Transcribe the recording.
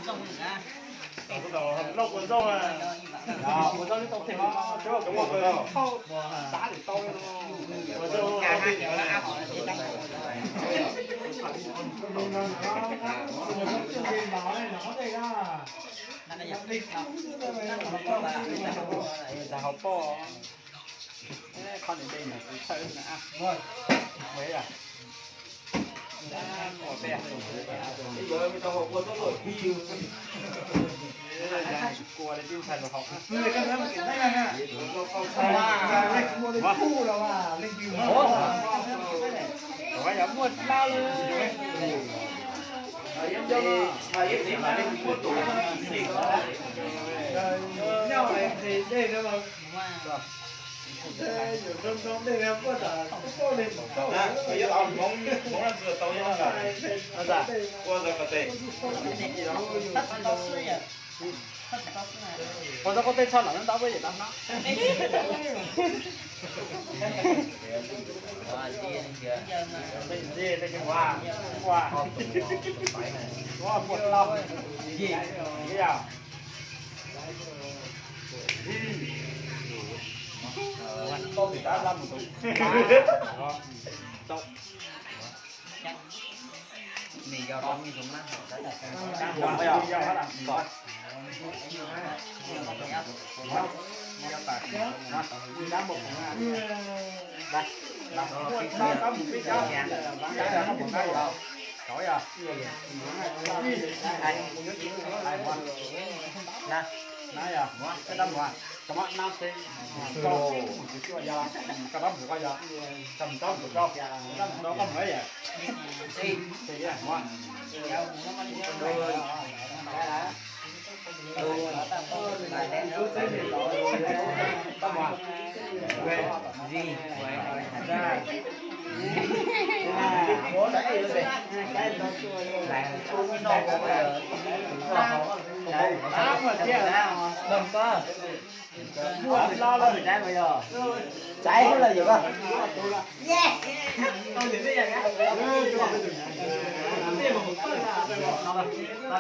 Lauj, ua zaub, ua zaub tau tes, tau tes, tau tes. Hauv pob, qhov niam dej no kuv thawj na. Kua li tib ntxhais los hauv. Muaj dlab li. Ua tau koj tej tshaj lawm ntau peb yam tau no. Ua, ua, ua, ua, ua,